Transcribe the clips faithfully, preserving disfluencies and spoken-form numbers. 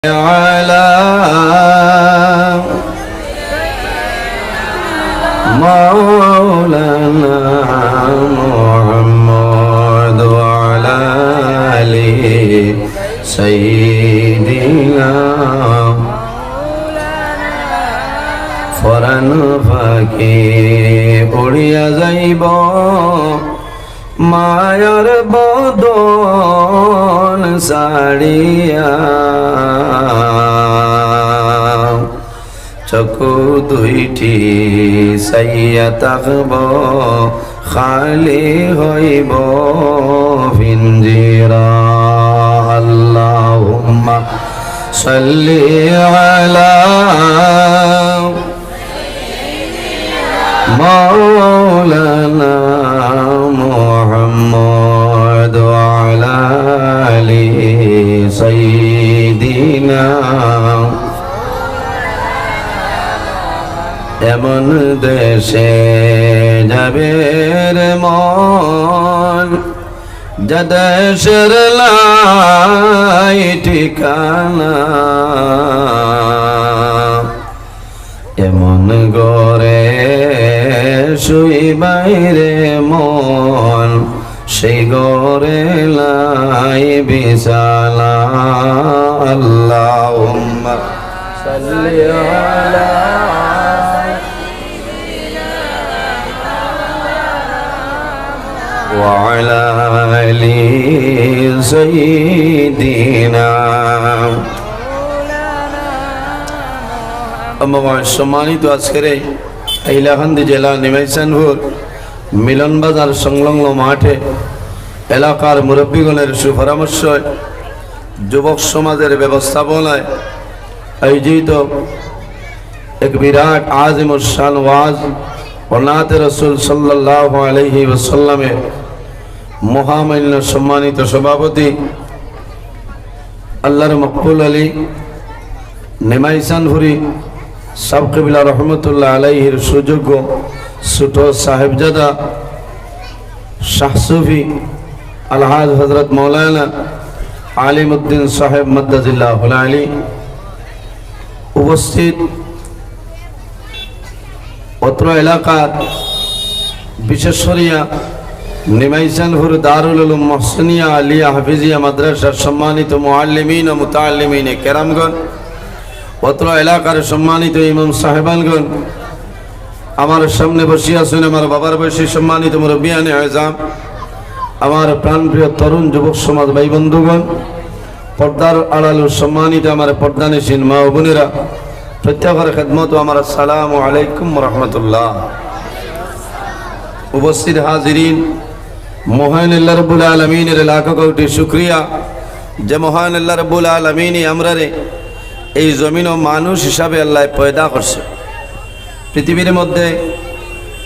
على مولانا محمد وعلى آل سيدنا। পরাণ পাখি উড়িয়া যাইব মায়ার বদন ছাড়িয়া, চকু দুইটি চাইয়া থাকব, খালি হইব পিঞ্জিরা। اللهم صل على مولانا محمد وعلى آل سيدنا। এমন দেশে যাবে রে মন, যে দেশের নাই ঠিকানা। এমন ঘরে শুইবায় রে মন, সেই ঘরে নাই বিছানা। اللهم صل على وعلى آل سيدنا। أما بعد، সম্মানিত আজকের এই হাইলাকান্দি জেলা নিমাইচানপুর মিলন বাজার সংলগ্ন মাঠে এলাকার মুরব্বীগণের সুপরামর্শে যুবক সমাজের ব্যবস্থাপনায় আয়োজিত এক বিরাট আজিমুশ শান ওয়াজ ও নাতে রসুল সাল্লাল্লাহু আলাইহি ওয়াসাল্লামের মহামান্য সম্মানিত সভাপতি আল্লাহর মকবুল আলী নিমাইচানপুরি সাব কিবলা রহমতুল্লাহ আলাইহির সুযোগ্য ছোট সাহেবজাদা শাহ সুফি আলহাজ হজরত মৌলানা আলিমউদ্দিন সাহেব মাদ্দাজিল্লাহুল আলী, উপস্থিত অত্র এলাকার, বিশেষ করিয়া নিমাইচানপুর দারুল উলুম মহসিনিয়া আলিয়া হাফিজিয়া মাদ্রাসার সম্মানিত মুআল্লিমিন ও মুতাআল্লিমিন কেরামগণ, অত্র এলাকার সম্মানিত ইমাম সাহেবানগণ, আমার সামনে বসিয়া আছেন আমার বাবার বয়সী সম্মানিত মুরব্বিয়ানে আজম, আমার প্রাণপ্রিয় তরুণ যুবক সমাজ ভাই বন্ধুগণ, পর্দার আড়ালো সম্মানিত আমার পর্দানিশীন মা ও বোনেরা, প্রত্যেকের খেদমত আমার আসসালামু আলাইকুম রহমতুল্লাহ। উপস্থিত হাজিরিন, মহান আল্লাহ রাব্বুল আলামিনের লাখো কোটি শুকরিয়া যে মহান আল্লাহ রাব্বুল আলামিনই আমরারে এই জমিনও মানুষ হিসাবে আল্লাহ পয়দা করছে। পৃথিবীর মধ্যে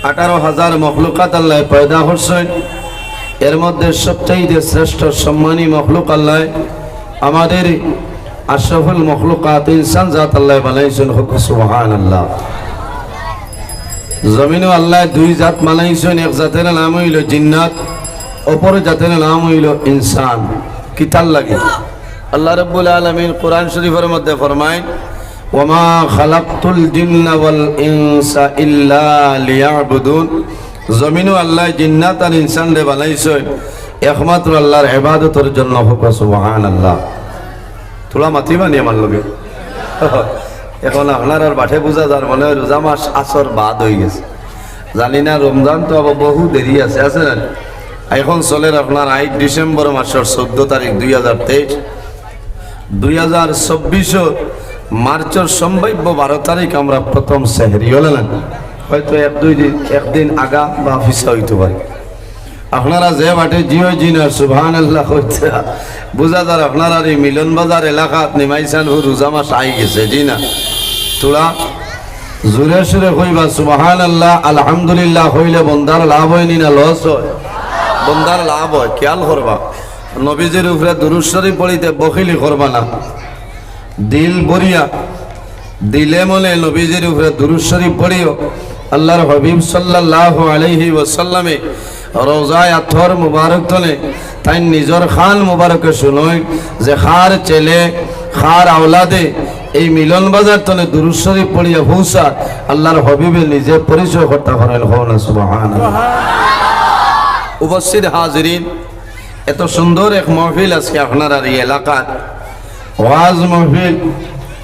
আঠারো হাজার মখলুকাত আল্লাহ পয়দা করছেন, এর মধ্যে সবচাইতে শ্রেষ্ঠ সম্মানী মখলুক আল্লাহ আমাদের আশরাফুল মখলুকাত ইনসান জাত আল্লাহ বানাইছেন। হোক সুবহানাল্লাহ। জমিনও আল্লাহ দুই জাত বানাইছেন, এক জাতের নাম হইল জিন্নাত, অপর জাতের নাম হইল ইনসান। কিতার লাগি? আল্লাহ রাব্বুল আলামিন কোরআন শরীফের মধ্যে ফরমায়, "ওয়ামা খালাকতুল জিন্না ওয়াল ইনসা ইল্লা লিয়াবুদুন।" জমিনও আল্লাহ জিন্নাত আর ইনসানরে বানাইছে একমাত্র আল্লাহর ইবাদতের জন্য। হোক সুবহানাল্লাহ। থুড়া মাতিবা নি আমার লগে? এখন আপনারার বাটে বুঝা যার মনে হয় রোজা মাস আসর বাদ হয়ে গেছে। জানি না, রমজান তো আবার বহু দেরি আছে, আছে না? এখন চলের আপনার আট ডিসেম্বর মাসের চৌদ্দ তারিখ দুই হাজার তেইশ, দুই হাজার চব্বিশ মার্চের সম্ভাব্য বারো তারিখ আমরা প্রথম সেহরি হলে না, হয়তো এক দুই দিন, একদিন আগা বা পিছা হইতে পারে। আপনারা যে বাটে জিও জিনা সুবহানাল্লাহ কইতা, বুঝা যার আপনারার এই মিলন বাজার এলাকাত নিমাইচানপুর রোজা মাস আই গেছে, জি না? থুড়া জোরে সোরে কইবা সুবহানাল্লাহ, আলহামদুলিল্লাহ কইলে বন্দার লাভ হয় নি না লস হয়? বন্দার লাভ হয়, খেয়াল করবা। নবীজির উপরে দুরূদ শরীফ পড়িতে বখিলি করবা না। দিল ভরিয়া, দিলে মনে নবীজির উপরে দুরূদ শরীফ পড়িও। আল্লাহর হাবিব সাল্লাল্লাহু আলাইহি ওয়াসাল্লামে রওজায়ে আতহর মুবারক তনে তাইন নিজর কান মুবারকে হুনইন যে কার ছেলে, কার আওলাদে এই মিলন বাজার তনে দুরূদ শরীফ পড়িয়া পৌঁছার, আল্লাহর হাবিবে নিজে পরিচয় কর্তা করেন, কও না সুবহানাল্লাহ। উপস্থিত হাজিরিন, এত সুন্দর এক মাহফিল আজকে আপনারার এই এলাকার ওয়াজ মাহফিল,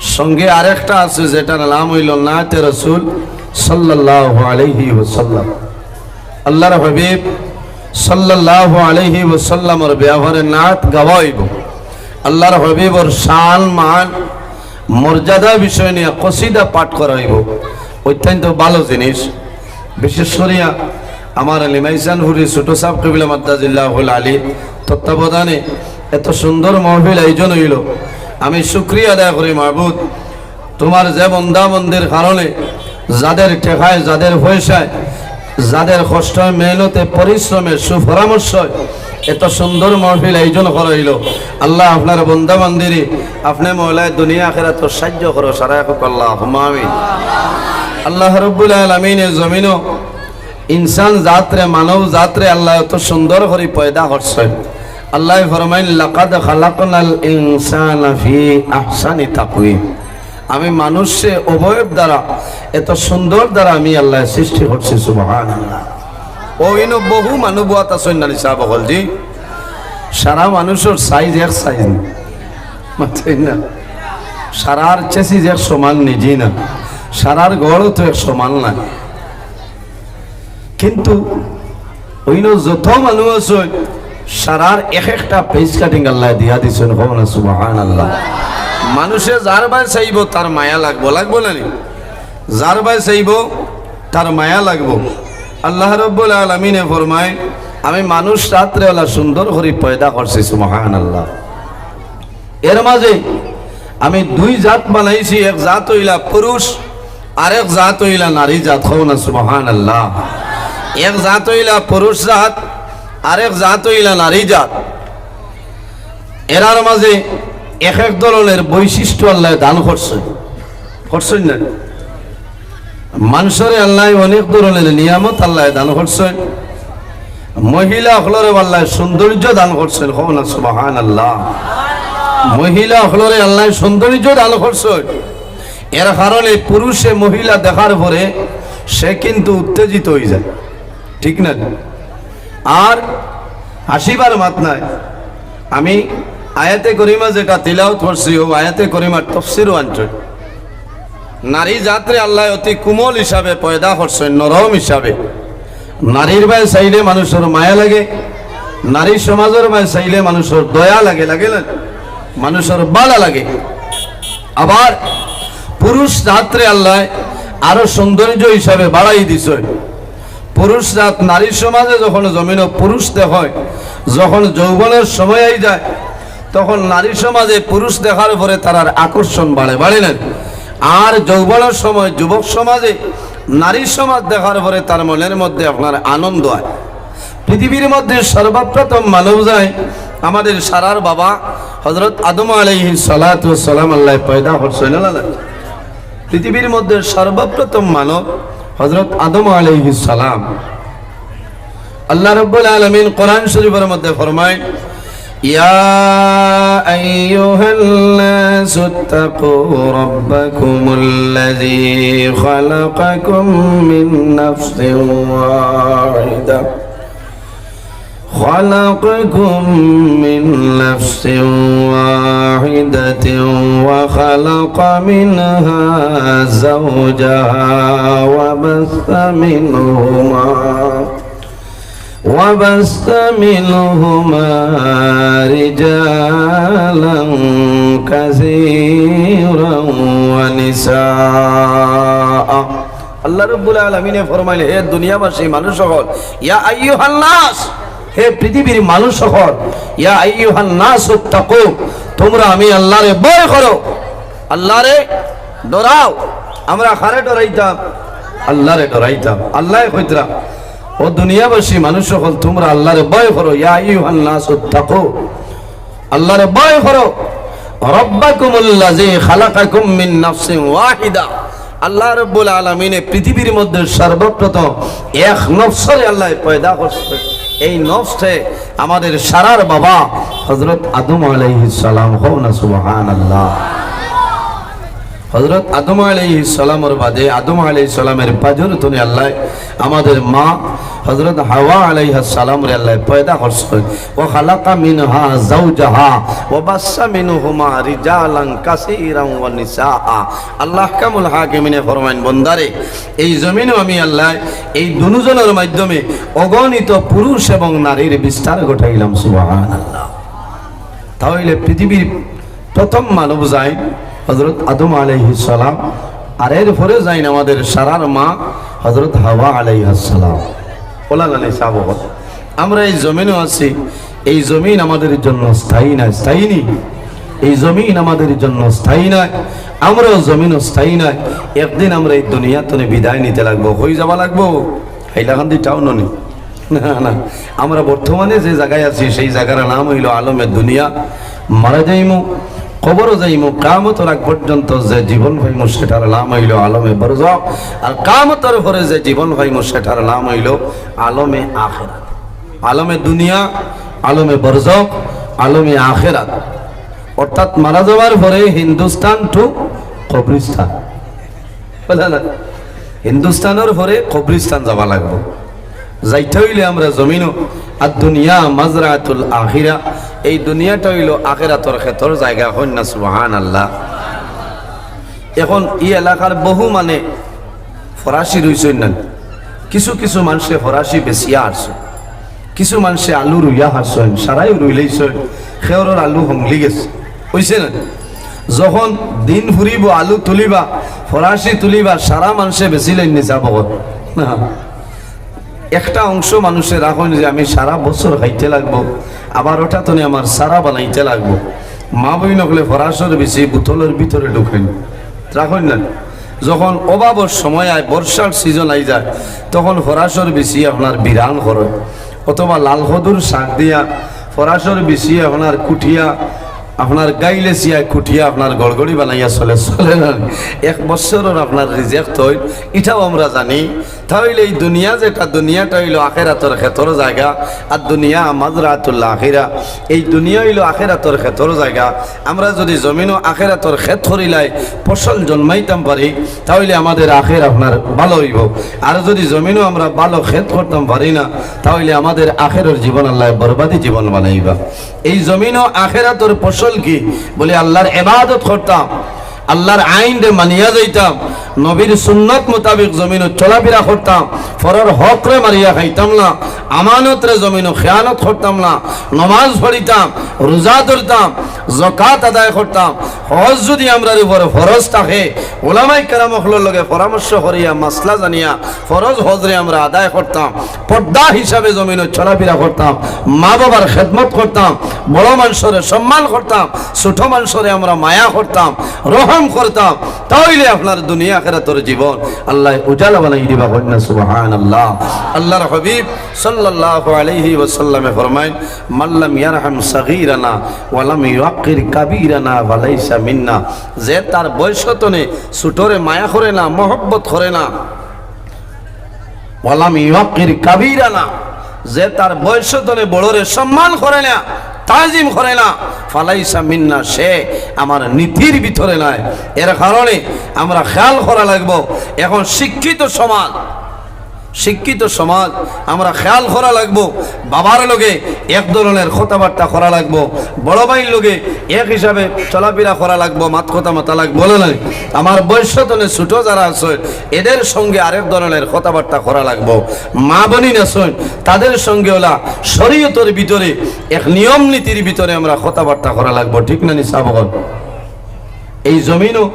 সঙ্গে আরেকটা আছে যেটার নাম অইলো নাতে রসুল সাল্লাল্লাহু আলাইহি ওয়াসাল্লাম। আল্লাহর হাবিব সাল্লাল্লাহু আলাইহি ওয়াসাল্লামর ব্যাপারে নাত গাওয়া অইবো। আল্লাহর হাবিবর শান, মান, মর্যাদা বিষয় নিয়া কসিদা পাঠ করা অইবো। অত্যন্ত ভালো জিনিস। বিশেষ করিয়া আমার লিমাইজানপুরি ছোট সাব কিবলা মাদ্দাজিল্লাহুল আলী তত্ত্বাবধানে এত সুন্দর মাহফিল আয়োজন অইলো। আমি শুকরিয়া আদায় করি মাবুদ, তুমার যে বন্দা বন্দির কারণে, যাদের টেকায়, যাদের পয়সায়, যাদের কষ্ট, মেহনতে, পরিশ্রমে, সুপরামর্শয় এত সুন্দর মাহফিল আয়োজন করা অইলো। আল্লাহ, আপনার বন্দা বন্দিরে আপনে মওলায় দুনিয়া আখিরাতো সাহায্য করো, সারায় কউক্কা আল্লাহুম্মা আমিন। আল্লাহ রাব্বুল আলামিনে জমিনো ইনসান জাতরে, মানব জাতরে আল্লায় এত সুন্দর করি পয়দা করছইন। আল্লায় ফরমাইন, "লাকাদ খালাকনাল ইনসানা ফি আহসানি তাকওয়িম।" আমি মানুষরে অবয়ব দ্বারা, এত সুন্দর দ্বারা আমি আল্লায় সৃষ্টি করছি। সুবহানাল্লাহ। অউ ইনো বহু মানুষ বওয়াত আছইন না নি সাব অকল, জি? সারা মানুষর সাইজ এক সাইজ না, মাতইন না। সারার চেসিজ এক সমান নি, জি না। সারার গড়ও তো এক সমান না। কিন্তু অইনো যত মানুষ আছইন, সারার এক একটা ফেস কাটিং আল্লায় দিয়া দিছইন, কও না সুবহানাল্লাহ। মানুষে যার বায় চাইবো তার মায়া লাগবো, লাগবো না নি? যার বায় চাইবো তার মায়া লাগবো। আল্লাহ রাব্বুল আলামিনে ফরমায়, "আমি মানুষ জাতরে অলা সুন্দর করি পয়দা করছি।" সুবহানাল্লাহ। এর মাঝে আমি দুই জাত বানাইছি, এক জাত অইলা পুরুষ, আরেক জাত অইলা নারী জাত। কও না সুবহানাল্লাহ। এক জাত অইলা পুরুষ জাত, আরেক জাত অইলা নারী জাত। এরার মাঝে এক এক ধরনের বৈশিষ্ট্য আল্লায় দান করছইন, করছইন না? মানষরে আল্লায় অনেক ধরনের নিয়ামত আল্লায় দান করছইন। মহিলা অকলরে আল্লায় সৌন্দর্য দান করছইন, কও না সুবহানাল্লাহ। মহিলা অকলরে আল্লায় সৌন্দর্য দান করছইন, এর কারণে পুরুষে মহিলা দেখার পরে সে কিন্তু উত্তেজিত অইযায়, ঠিক না? আর হাসিবার মাত নাই। আমি আয়াতে করিমা যেটা তিলাওয়াত করছি, অউ আয়াতে করিমার তফসিরও আনছইন। নারী জাতরে আল্লায় অতি কোমল হিসাবে পয়দা করছইন, নরম হিসাবে। নারীর বায় চাইলে মানুষর মায়া লাগে, নারী সমাজর বায় চাইলে মানুষর দয়া লাগে, লাগে না? মানুষর ভালা লাগে। আবার পুরুষ জাতরে আল্লায় আরো সৌন্দর্য হিসাবে বাড়াই দিছইন। পুরুষ জাত নারী সমাজে যখন জমিনো পুরুষ দেখইন, যখন যৌবনের সময় আইযায়, তখন নারী সমাজে পুরুষ দেখার পরে তারার আকর্ষণ বাড়ে, বাড়ে না? আর যৌবনের সময় যুবক সমাজে নারী সমাজ দেখার পরে তার মনের মধ্যে আপনার আনন্দ অয়। পৃথিবীর মধ্যে সর্বপ্রথম মানব জাত আমাদের সারার বাবা হযরত আদম আলাইহিস সালাতু ওয়াস সালাম আল্লায় পয়দা করছইন, না, না, না? পৃথিবীর মধ্যে সর্বপ্রথম মানব হযরত আদম আলাইহিস সালাম। আল্লাহ রাব্বুল আলামিন কোরআন শরীফের মধ্যে ফরমাইন, "ইয়া আইয়ুহান নাসু ইত্তাকু রাব্বাকুমুল্লাযী খালাকাকুম মিন নাফসিন ওয়াহিদা।" خلقكم من نفس واحدة وخلق منها زوجها وبث منهما وبث منهما رجالا كثيرا ونساء। আল্লাহ রাব্বুল আলামিনে ফরমাইলে, হে দুনিয়াবাসী মানুষ অকল, ইয়া আইয়ুহান নাস, হে পৃথিবীর মানুষ অকল, ইয়া আইয়ুহান নাসু ইত্তাকু, তুমরা আমি আল্লাহরে ভয় করো, আল্লাহরে ডরাও। আমরা কারে ডরাইতাম? আল্লাহরে ডরাইতাম। আল্লায় কইতরা, ও দুনিয়াবাসী মানুষ অকল, তুমরা আল্লাহরে ভয় করো, ইয়া আইয়ুহান নাসু ইত্তাকু, আল্লাহরে ভয় করো। রাব্বাকুমুল্লাযী খালাকাকুম মিন নাফসিন ওয়াহিদা। আল্লাহ রাব্বুল আলামিনে পৃথিবীর মধ্যে সর্বপ্রথম এক নফসরে আল্লায় পয়দা করছইন। এই নফসে আমাদের সারার বাবা হযরত আদম আলাইহিস সালাম। কও না সুবহানাল্লাহ। হযরত আদম আলাইহিস সালামর বাদে, আদম আলাইহিস সালামের পাজর তনে আল্লাহ আমাদের মা হযরত হাওয়া আলাইহাস সালামরে আল্লাহ পয়দা করছইন। "ওয়া খালাকা মিনহা যাওজাহা ওয়া বাসসা মিনহুমা রিজালান কাসীরান ওয়া নিসাআ।" আল্লাহ আহকামুল হাকিমিনে ফরমাইন, বন্দারে, এই জমিনো আমি আল্লাহ এই দুজনর মাধ্যমে অগণিত পুরুষ এবং নারীর বিস্তার ঘটাইলাম। সুবহানাল্লাহ। তাহলে পৃথিবীর প্রথম মানব যাইন হযরত আদম আলাইহিস সালাম, আর এর পরে যাইন আমাদের সারার মা হযরত হাওয়া আলাইহাস সালাম। ওলা নানি সাহেব, আমরা এই জমিনো আছি, এই জমিন আমাদের জন্য স্থায়ী নয়, স্থায়ী নি? এই জমিন আমাদের জন্য স্থায়ী নয়, আমরাও জমিনো স্থায়ী নয়। একদিন আমরা এই দুনিয়া তনে বিদায় নিতে লাগবো, হয়ে যাওয়া লাগবো। হাইলাকান্দি টাউন নি? না, না, আমরা বর্তমানে যে জায়গায় আছি, সেই জায়গার নাম হইল আলমে দুনিয়া। মারা যাইমু, কবরও যাইমু, কিয়ামতর আগ পর্যন্ত যে জীবন পাইমু, সেটার নাম হইল আলমে বরজখ। আর কিয়ামতর পরে যে জীবন পাইমু, সেটার নাম হইল আলমে আখেরাত। আলমে দুনিয়া, আলমে বরজখ, আলমে আখেরাত। অর্থাৎ মারা যাওয়ার পরে হিন্দুস্তান টু কবরিস্তান। বুঝলা না? হিন্দুস্তানর পরে কবরিস্তান যাওয়া লাগবো। যাইতে হইলে আমরা জমিনো, আর দুনিয়া মাজরাতুল আখিরা, এই দুনিয়াটা হইল আখেরাতর খেতর জায়গা। কইন না সুবহানাল্লাহ। এখন এই এলাকার বহু মানে ফরাসি রইছইন না, কিছু কিছু মানষে ফরাসি বেচিয়া হারছইন, কিছু মানষে আলু রুইয়া হারছইন, সারাইও রুইলাইছইন, খেয়রর আলু হংলি গেছে, অইছে না? যখন দিন ফুরিব, আলু তুলিবা, ফরাসি তুলিবা, সারা মানষে বেচিলাইন নি সাব অকল। না, একটা অংশ মানষে রাখইন যে আমি সারা বছর খাইতে লাগবো, আবার ওটা তনে আমার সারা বানাইতে লাগবো। মা বইন অকলে ফরাসর বিচি বোতলর ভিতরে ঢুকাইন, রাখইন না। যখন অভাবর সময় আয়, বর্ষার সিজন আই যায়, তখন ফরাসর বিচি আপনার বিরান করইন, অথবা লাল কদুর শাক দিয়া ফরাসর বিচি আপনার কুটিয়া, আপনার গাইলে চিয়ায় কুটিয়া আপনার গড়গড়ি বানাইয়া চলে, চলে না? এক বছরর আপনার রিজেক্ট অইল, ইটাও আমরা জানি। তাইলে এই দুনিয়া যেটা, দুনিয়াটা হইল আখেরাতর খেতর জায়গা, আর দুনিয়া মাজরাতুল আখিরা। এই দুনিয়া হইল আখেরাতর খেতর জায়গা। আমরা যদি জমিনো আখেরাতর খেত করিলাই ফসল জন্মাইতাম পারি, তাহলে আমাদের আখের আপনার ভালো হইব। আর যদি জমিনো আমরা ভালো খেত করতাম পারি না, তাহলে আমাদের আখেরর জীবন আল্লাহ বরবাদি জীবন বানাইবা। এই জমিনো আখেরাতর ফসল কি? বলে আল্লাহর ইবাদত করতাম, আল্লাহর আইনরে মানিয়া যাইতাম, নবীর সুন্নত মোতাবেক জমিনো চলাফেরা করতাম, পরর হকরে মারিয়া খাইতাম না, আমানতরে জমিনো খেয়ানত করতাম না, নমাজ পড়িতাম, রোজা ধরতাম, জকাত আদায় করতাম, হজ যদি আমরার উপর ফরজ থাকে, ওলামায়ে কেরাম অকলর লগে পরামর্শ করিয়া মাসলা জানিয়া ফরজ হজরে আমরা আদায় করতাম, পর্দা হিসাবে জমিনো চলাফেরা করতাম, মা বাবার খেদমত করতাম, বড় মানষরে সম্মান করতাম, ছোট মানষরে আমরা মায়া করতাম, রহম করতাম, তাইলে আপনার দুনিয়া আখেরাতর জীবন আল্লাহ উজালা বানাই দিবা। কইন না সুবহানাল্লাহ। আল্লাহর হাবিব সাল্লাল্লাহু আলাইহি ওয়াসাল্লামে ফরমাইন, "মাল্লাম ইয়ারহাম সাগীরানা ওয়া লাম ইউয়াক্কির কাবীরানা ফালাইসা মিন্না।" যে তার বয়স তনে ছোটরে মায়া করে না, মহব্বত করে না, ওয়ালাম ইউয়াক্কির কাবীরানা, যে তার বয়স তনে বড়রে সম্মান করে না, তাজিম করে না, ফালাইসা মিন্না, সে আমার নীতির ভিতরে নাই। এর কারণে আমরা খেয়াল করা লাগবো। এখন শিক্ষিত সমাজ, শিক্ষিত সমাজ, আমরা খেয়াল করা লাগবো। বাবার লগে এক ধরনের কথাবার্তা করা লাগবো, বড় ভাইর লগে এক হিসাবে চলাফেরা করা লাগবো, মাত কথা মাতা লাগবো না নাই? আমার বয়স তনে ছোট যারা আছে, এদের সঙ্গে আরেক ধরনের কথাবার্তা করা লাগবো। মা বইন আছইন, তাদের সঙ্গে ওলা শরীয়তর ভিতরে, এক নিয়ম নীতির ভিতরে আমরা কথাবার্তা করা লাগবো, ঠিক না নি সাব অকল? এই জমিনো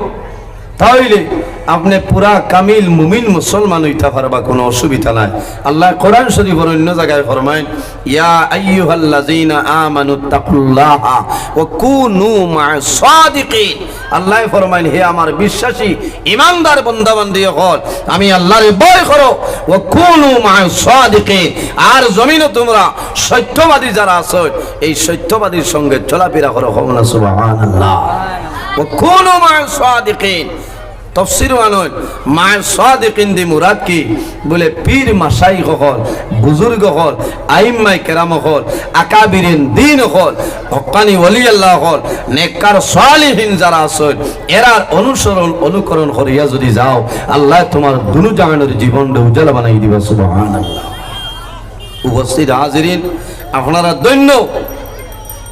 তাইলে আপনে পুরা কামিল মুমিন মুসলমান অইতা পারবা, কোনো অসুবিধা নাই। আল্লাহ কোরআন শরীফর অন্য জায়গায় ফরমাইন, "ইয়া আইয়ুহাল্লাযীনা আমানুত্তাকুল্লাহা ওয়া কুনু মা'আস সাদিকিন।" আল্লাহ ফরমাইন, "হে আমার বিশ্বাসী ইমানদার বান্দা বান্দি অকল, আমি আল্লাহরে ভয় করো, ওয়া কুনু মা'আস সাদিকিন, আর জমিনো তোমরা সত্যবাদী যারা আছো, এই সত্যবাদীর সঙ্গে চলাফেরা করো।" কও না সুবহানাল্লাহ। ওয়া কুনু মা'আস সাদিকিন। তফসির বানাইল, মা'আস সাদিকিন দি মুরাদ কি? বলে পীর মাশাইখ অকল, বুজুর্গ অকল, আইম্মায়ে কেরাম অকল, আকাবিরিন দ্বীন অকল, হক্কানি ওলি আল্লাহ অকল, নেককার সালিহিন যারা আছইন, এরার অনুসরণ অনুকরণ করিয়া যুদি যাও, আল্লায় তুমার দুনো জাহানর জীবনরে উজালা বানাই দিবা। সুবহানাল্লাহ। উপস্থিত হাজিরিন, আপনারা ধন্য।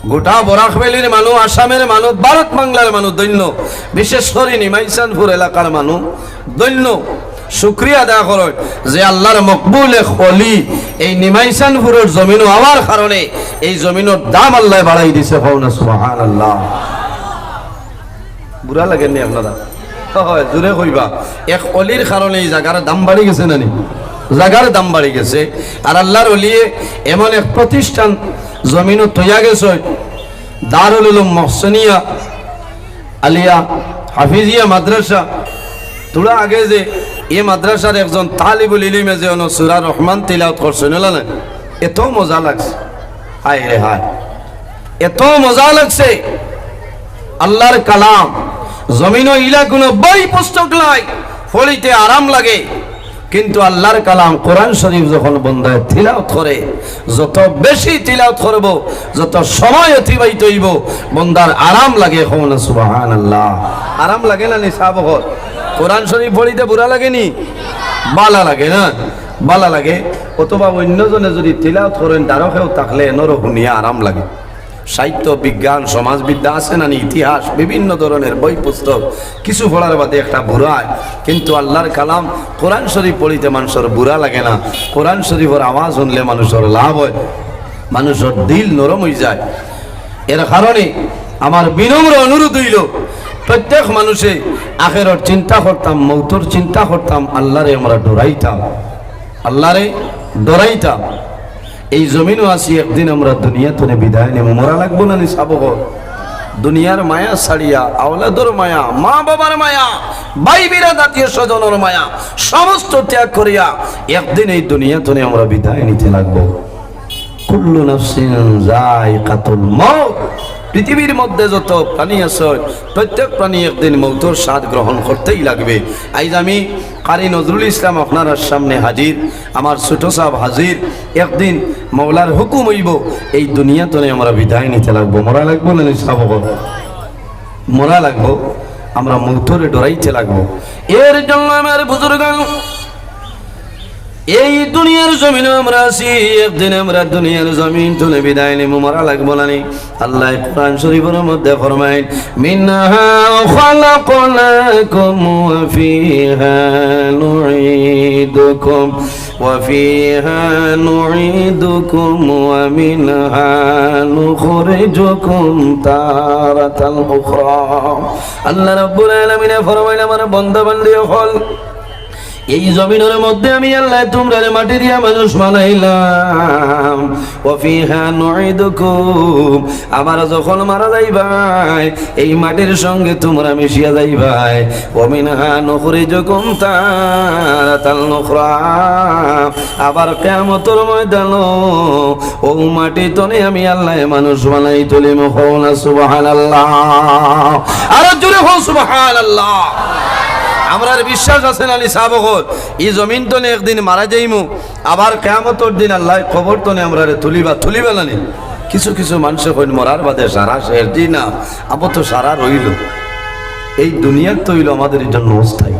গোটা বরাক ভ্যালির মানুষ, আসামের মানুষ, ভারত বাংলার মানুষ ধন্য। বিশেষ করি নিমাইচানপুর এলাকার মানুষ ধন্য। শুকরিয়া আদায় করইন যে আল্লার মকবুল এক অলি এই নিমাইচানপুরর জমিনো আওয়ার কারণে এই জমিনর দাম আল্লায় বাড়াই দিছে। কও না সুবহানাল্লাহ। বুরা লাগের নি আপনারা? অয়, জুরে কইবা। এক অলির কারণে এই জাগার দাম বাড়ি গেছে না নি? জাগার দাম বাড়ি গেছে। আর আল্লার অলিয়ে এমন এক প্রতিষ্ঠান জমিনো তৈয়া গেছে, দারুল উলুম মহসিনিয়া আলিয়া হাফিজিয়া মাদ্রাসা। থুড়া আগে যে এ মাদ্রাসার একজন তালিবুল ইলিমে যে অনো সূরা রহমান তিলাওয়াত করছইন, অলা না? এত মজা লাগছে, হায় রে হায়। এত মজা লাগছে। আল্লার কালাম, জমিনো ইলা কুনু বই পুস্তক নাই, পড়িতে আরাম লাগে, কিন্তু আল্লার কালাম কোরআন শরীফ যখন বন্দায় তিলাওয়াত করে, যত বেশি তিলাওয়াত করবো, যত সময় অতিবাহিত অইবো, বন্দার আরাম লাগে। কও না সুবহানাল্লাহ। আরাম লাগে না নি সাব অকল? কোরআন শরীফ পড়িতে বুরা লাগে নি? বালা লাগে না? বালা লাগে। অথবা অইন্য জনে যুদি তিলাওয়াত করইন, দারো কেউ থাকলে এনরও হুনিয়া আরাম লাগে। সাহিত্য, বিজ্ঞান, সমাজবিদ্যা আছে না নি, ইতিহাস, বিভিন্ন ধরনের বই পুস্তক, কিছু পড়ার বাদে একটা বুরা অয়, কিন্তু আল্লার কালাম কোরআন শরীফ পড়িতে মানষর বুরা লাগে না। কোরআন শরীফর আওয়াজ হুনলে মানষর লাভ অয়, মানষর দিল নরম অইযায়। এর কারণে আমার বিনম্র অনুরোধ অইলো, প্রত্যেক মানষে আখেরর চিন্তা করতাম, মউতর চিন্তা করতাম, আল্লারে আমরা ডরাইতাম, আল্লারে ডরাইতাম। এই জমিনো আছি, একদিন আমরা দুনিয়া থনে বিদায় নিমু। মরা লাগবো না নি সাব অকল? দুনিয়ার মায়া ছাড়িয়া, আওলাদর মায়া, মা বাবার মায়া, ভাই বিরাদ, আত্মীয় স্বজনর মায়া, সমস্ত ত্যাগ করিয়া একদিন এই দুনিয়া থনে আমরা বিদায় নিতে লাগবো। কুল্লু নাফসিন যায়িকাতুল মাউত। পৃথিবীর মধ্যে যত প্রাণী আছে, প্রত্যেক প্রাণী একদিন মউতর স্বাদ গ্রহণ করতেই লাগবে। আইজ আমি কারি নজরুল ইসলাম আপনারার সামনে হাজির, আমার ছোট সাব হাজির। একদিন মওলার হুকুম অইবো, এই দুনিয়া থনে আমরা বিদায় নিতে লাগবো। মরা লাগবো না নি সাব অকল? মরা লাগবো, আমরা মউতরে ডরাইতে লাগবো। এর জন্য আমার বুজুর্গান, এই দুনিয়ার জমিনো আমরা আছি, একদিন আমরা দুনিয়ার জমিন থনে বিদায় নিমু, মরা লাগবো না নি? আল্লায় কোরআন শরীফর মধ্যে ফরমাইন, "মিনহা খালাকনাকুম ওয়া ফিহা নুঈদুকুম ওয়া ফিহা নুঈদুকুম ওয়া মিনহা নুখরিজুকুম তারাতান উখরা।" আল্লাহ রাব্বুল আলামিনে ফরমাইন, আমার বান্দা বান্দি অকল, এই জমিনর মধ্যে আমি আল্লায় তুমরারে মাটি দিয়া মানুষ বানাইলাম। ওয়া ফিহা নুঈদুকুম, আবার যখন মারা যাইবায়, এই মাটির সঙ্গে তুমরা মিশিয়া যাইবায়। ওয়া মিনহা নুখরিজুকুম তারাতান উখরা, আবার কিয়ামতর ময়দানো অউ মাটি থনে আমি আল্লায় মানুষ বানাই তুলিমু। কও না সুবহানাল্লাহ। আরো জোরে কও সুবহানাল্লাহ। আমরার বিশ্বাস আছে না নি সাব অকল? ই জমিন থনে একদিন মারা যাইমু, আবার কিয়ামতর দিন আল্লায় কবর থনে আমরারে তুলিবা, তুলিবা না নি? কিছু কিছু মানষে কইন, "মরার বাদে সারা শেষ।" জি না, আবো তো সারা রইলো। এই দুনিয়া তো অইলো আমাদের জন্য অস্থায়ী।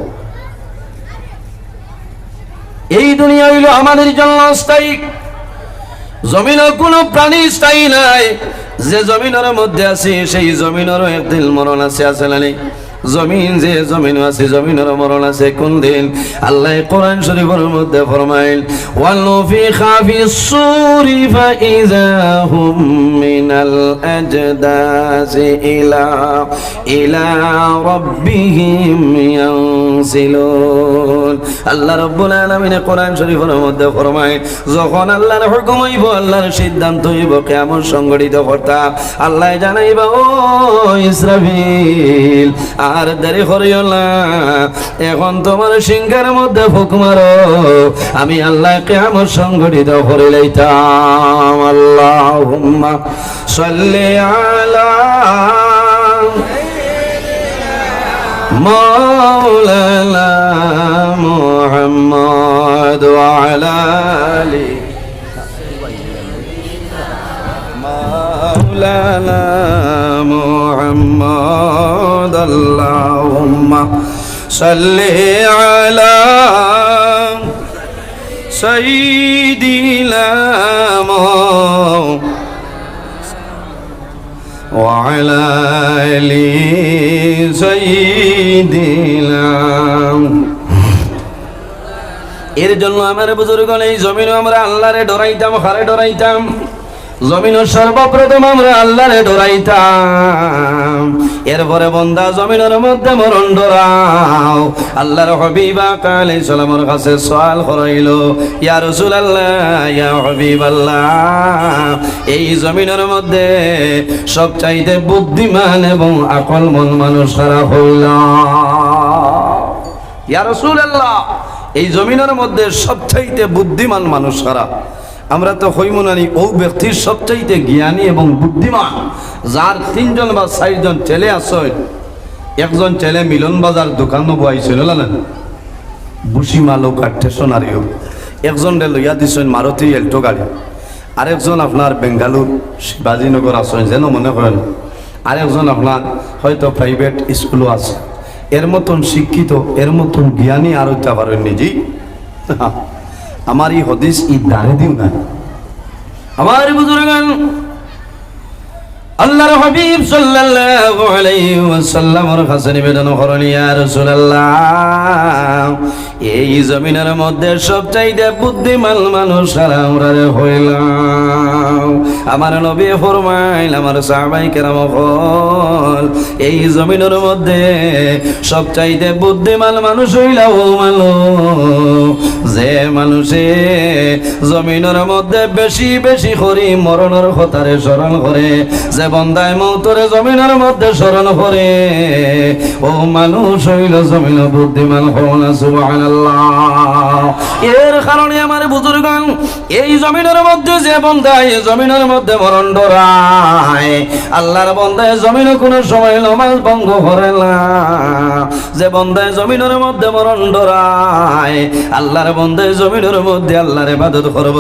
এই দুনিয়া অইলো আমাদের জন্য অস্থায়ী। জমিনো কুনু প্রাণী স্থায়ী নাই। যে জমিনর মধ্যে আছি, সেই জমিনরও একদিন মরণ আছে, আছে না নি? জমিন, যে জমিনো আছি, জমিনরও মরণ আছে। কুন দিন? আল্লায় কোরআন শরীফর মধ্যে ফরমাইন, "ওয়া নুফিখা ফিস সূরি ফাইযা হুম মিনাল আজদাসি ইলা, ইলা রাব্বিহিম ইয়ানসিলুন।" আল্লাহ রাব্বুল আলামিনে কোরআন শরীফর মধ্যে ফরমাইন, যখন আল্লাহর হুকুম অইবো, আল্লাহর সিদ্ধান্ত অইবো, কিয়ামত সংঘটিত করতা, আল্লায় জানাইবা, "ও ইসরাফিল, আর দেরি করিও না, এখন তুমার সিংহের মধ্যে ফুক মারো, আমি আল্লায় কিয়ামত সংঘটিত করিলাইতাম।" আল্লাহুম্মা সাল্লি আলা مولانا محمد وعلى آل مولانا محمد. اللهم صل على سيدنا محمد وعلى آل سيدنا. এর জন্য আমার বুজুর্গণ, এই জমিনো আমরা আল্লাহরে ডরাইতাম। কারে ডরাইতাম? জমিনো সর্বপ্রথম আমরা আল্লাহরে ডরাইতাম। এরপরে বন্দা জমিনর মধ্যে মরণ ডরাও। আল্লাহর হাবিব আকা আলাইহিস সালামর কাছে সওয়াল করাইল, ইয়া রাসূলুল্লাহ, ইয়া হাবিবাল্লাহ, এই জমিনর মধ্যে সবচাইতে বুদ্ধিমান এবং আকলমন মানুষ কারা কইলা? ইয়া রাসূলুল্লাহ, এই জমিনর মধ্যে সবচাইতে বুদ্ধিমান মানুষ কারা? আমরা তো কইমু নানি, অউ ব্যক্তির সবচাইতে জ্ঞানী এবং বুদ্ধিমান, যার তিনজন বা চাইরজন ছেলে আছে, একজন ছেলে মিলন বাজার দোকানো বইছে, না, না, বুসি মালক আর স্টেশনারিও, একজনরে লইয়া দিছইন মারুতি এল্টো গাড়ি, আরেকজন আপনার বেঙ্গালুর শিবাজীনগর আছইন, যেন মনে করেন, আরেকজন আপনার হয়তো প্রাইভেট স্কুলও আছে, এর মতন শিক্ষিত, এর মতন জ্ঞানী আর হইতে পারেননি। জি, আমার এই হাদিস এই দারে দিও না। আমার বুজুর্গান, আল্লাহর হাবিব সাল্লাল্লাহু আলাইহি ওয়াসাল্লামর কাছে নিবেদন করেন, ইয়া রাসূলুল্লাহ, এই জমিনর মধ্যে সবচাইতে বুদ্ধিমান মানুষ কারা, আমরারে কইলাও। আমার নবী ফরমাইল, আমার সাহাবায়ে কেরাম অকল, এই জমিনর মধ্যে সবচাইতে বুদ্ধিমান মানুষ অইলা অউ মানুষ, যে মানুষে জমিনর মধ্যে বেশি বেশি করি মরণর কথারে স্মরণ করে, যে বন্দায় মউতরে জমিনর মধ্যে স্মরণ করে, অউ মানুষ অইল জমিনো বুদ্ধিমান। কও না সুবহানাল্লাহ। এর কারণে আমার বুজুর্গান, এই জমিনর মধ্যে যে বন্দায় জমিনর মধ্যে মরণ ডরায়, আল্লাহর বন্দায় জমিনো কুনু সময় নমাজ ভঙ্গ করে না। যে বন্দায় জমিনর মধ্যে মরণ ডরায়, আল্লাহর বন্দায় জমিনর মধ্যে আল্লাহর ইবাদত করব।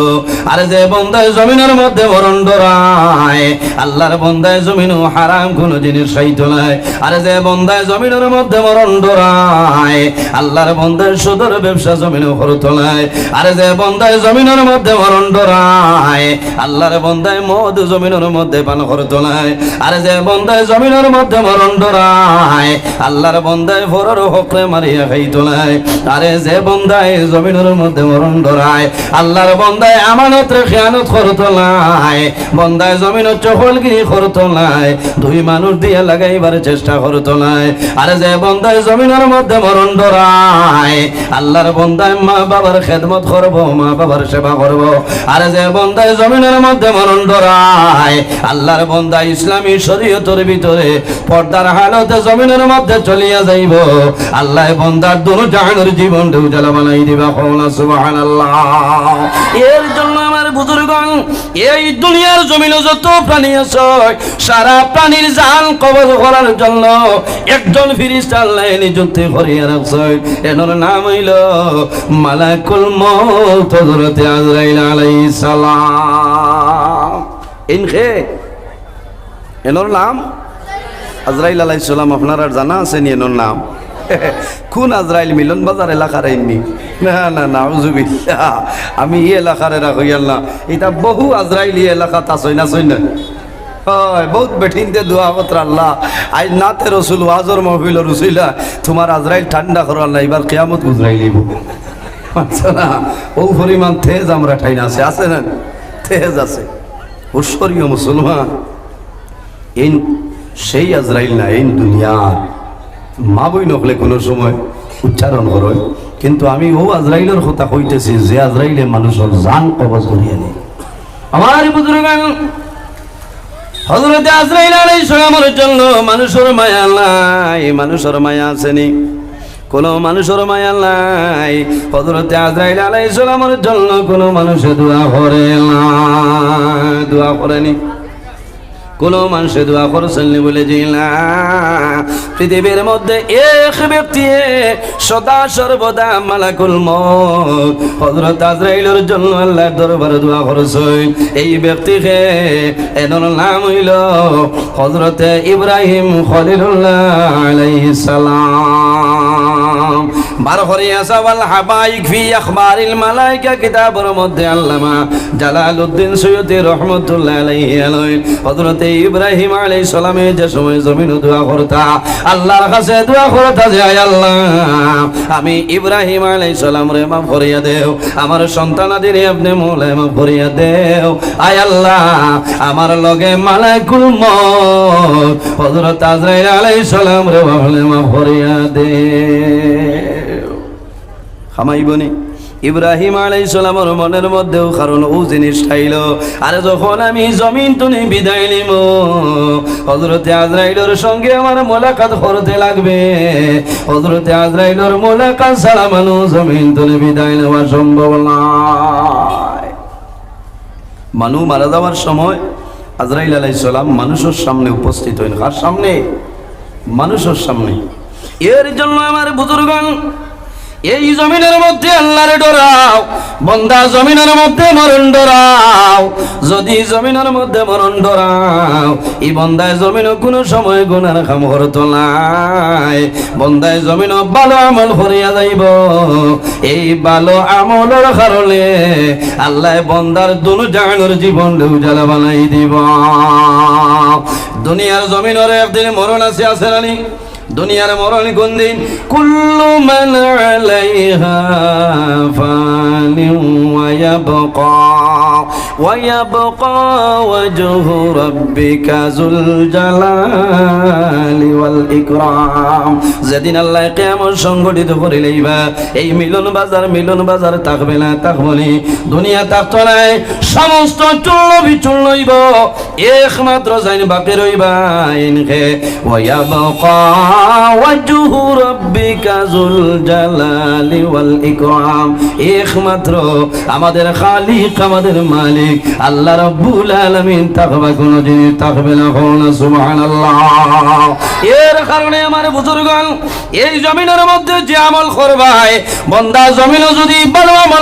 আর যে বন্দায় জমিনর মধ্যে মরণ ডরায়, আল্লাহর বন্দায় জমিনো হারাম কুনু জিনিস খাইতো নায়। আর যে বন্দায় জমিনর মধ্যে মরণ ডরায়, আল্লাহর বন্দায় সুদর ব্যবসা জমিনো করতো নায়। আর যে বন্দায় জমিনর মধ্যে মরণ ডরায়, আল্লাহর বন্দায় মদ জমিনর মধ্যে পান করতো নায়। আর যে বন্দায় জমিনর মধ্যে মরণ ডরায়, আল্লাহর বন্দায় পরর হকরে মারিয়া খাইতো নায়। আরে যে বন্দায় জমিনর মধ্যে মরণ ডরায়, আল্লাহর বন্দায় আমানতরে খিয়ানত করতো নায়। বন্দায় জমিনো চগলগিরি করতো নায়, দুই মানুষ দিয়া লাগাইবার চেষ্টা করতো নায়। আরে যে বন্দায় জমিনর মধ্যে মরণ ডরায়, আল্লাহর বন্দায় মা বাবার খেদমত করব, মা বাবার সেবা করব। আরে যে বন্দায় জমিনর মধ্যে মরণ ডরায়, আল্লাহর বন্দায় ইসলামী শরীয়তর ভিতরে পর্দার হালতে জমিনর মধ্যে চলিয়া যাইব, আল্লায় বন্দার দুনো জাহানর জীবনরে উজালা বানাই দিবা। কও না সুবহানাল্লাহ। এর জন্য আমার বুজুর্গান, এই দুনিয়ার জমিনো যত প্রাণী আছে, সারা প্রাণীর জান কবজ করার জন্য একজন ফিরিস্তা আল্লায় নিযুক্তি করিয়া রাখছইন। এনর নাম অইল মালাকুল মউত হযরতে আজরাইল আলাইহিস সালাম। ইন কে? এনর নাম আজরাইল আলাইহিস সালাম। আপনারার জানা আছে নি এনর নাম? কুন আজরাইল? মিলন বাজার এলাকার আইননি? না, না, নাউজুবিল্লাহ। আমি ই এলাকার এরা কইয়ার না। ইতা বহু আজরাইল ই এলাকাত আছইন, আছইন না? অয়, বউত বেটিন্তে দোয়া করতরা, আল্লাহ, আইজ নাতে রসুল ওয়াজর মাহফিলর উছিলা, তুমার আজরাইল ঠান্ডা করো আল্লাহ, ইবার কিয়ামত গুজরাইলিবো। আচ্ছা না, অউ পরিমাণ তেজ আমরার ঠাইন আছে, আছে না? তেজ আছে। হুঁশিয়ারি ও মুসলমান, এইন সেই আজরাইল না, এইন দুনিয়ার মা বইন অকলে কুনু সময় উচ্চারণ করইন, কিন্তু আমি অউ আজরাইলর কথা কইতেছি, যে আজরাইলে মানুষর জান কবজ করিয়া নেয়। আমার বুজুর্গান, হযরতে আজরাইল আলাইহিস সালামর জন্য মানুষর মায়া নাই, মানুষর মায়া আছে নি? কুনু মানুষর মায়া নাই। হযরতে আজরাইল আলাইহিস সালামর জন্য কুনু মানুষে দোয়া করে না, দোয়া করে নি। কুনু মানষে দোয়া করছইন নি? বলে, জি না। পৃথিবীর মধ্যে এক ব্যক্তিয়ে সদা সর্বদা মালাকুল মউত হযরত আজরাইলর জন্য আল্লাহর দরবারে দোয়া করছইন। এই ব্যক্তি কে? এনর নাম অইলো হযরতে ইব্রাহিম খলিলুল্লাহ আলাইহিস সালাম। বার করিয়া চাও, আল হাকাইক ফি আখবারিল মালাইকা কিতাবর মধ্যে আল্লামা জালালউদ্দিন সুয়ুতি রহমতুল্লাহ আলাইহি আলইন হযরতে ইব্রাহিম আলাইহিস সালামে যে সময় জমিনো দোয়া করতা, আল্লাহর কাছে দোয়া করতা যে, আয় আল্লাহ, আমি ইব্রাহিম আলাইহিস সালামরে মাফ করিয়া দেও, আমার সন্তানাদিরে আপনে মওলায় মাফ করিয়া দেও, আয় আল্লাহ, আমার লগে মালাকুল মউত হযরত আজরাইল আলাইহিস সালামরে আপনে মাফ করিয়া দেও। কামাইবো নি? ইব্রাহিম আলাইহিস সালামর মনর মধ্যেও কারণ অউ জিনিসটা আইলো, আরে যখন আমি জমিন তুনে বিদায় নিমু, হযরতে আজরাইলর সঙ্গে আমার মোলাকাত করতে লাগবে। হযরতে আজরাইলর মোলাকাত ছাড়া মানুষ জমিন তুনে বিদায় নেওয়া সম্ভব নায়। মানুষ মারা যাওয়ার সময় আজরাইল আলাইহিস সালাম মানুষর সামনে উপস্থিত অইন। কার সামনে? মানুষর সামনে। এর জন্য আমার বুজুর্গান, এই জমিনর মধ্যে আল্লাহরে ডরাও, বন্দা জমিনর মধ্যে মরণ ডরাও। যদি জমিনর মধ্যে মরণ ডরাও, ই বন্দায় জমিনো কুনু সময় গুনার কাম করতো নায়। বন্দায় জমিনো ভালো আমল করিয়া যাইবো। এই ভালো আমলর কারণে আল্লায় বন্দার দুনো জাহানর জীবনরে উজালা বানাই দিবো। দুনিয়ার জমিনর একদিন মরণ আছে, আছে না নি? দুনিয়ার মরণ কোন দিন? কুল্লু মান আলাইহা ফানিন ওয়া ইয়াবকা, ওয়া ইয়াবকা ওয়াজহু রাব্বিকা যুল জালালি ওয়াল ইকরাম। যেদিন আল্লায় কিয়ামত সংগঠিত করি লইবা, এই মিলন বাজার, মিলন বাজার থাকবে না, থাকবো নি? দুনিয়া থাকতো নায়, সমস্ত চূর্ণ বিচূর্ণ অইবো। একমাত্র যাইন বাকি রইবা ইনকে, ওয়া ইয়াবকা ওয়াজহু রাব্বিকা যুল জালালি ওয়াল ইকরাম। একমাত্র আমাদের খালিক, আমাদের মালিক আল্লাহ রাব্বুল আলামিন থাকবা, কুনু জিনিস থাকবে না। কও না সুবহানাল্লাহ। এর কারণে আমার বুজুর্গান, এই জমিনর মধ্যে যে আমল করবায়, বন্দা জমিনো যদি ভালো আমল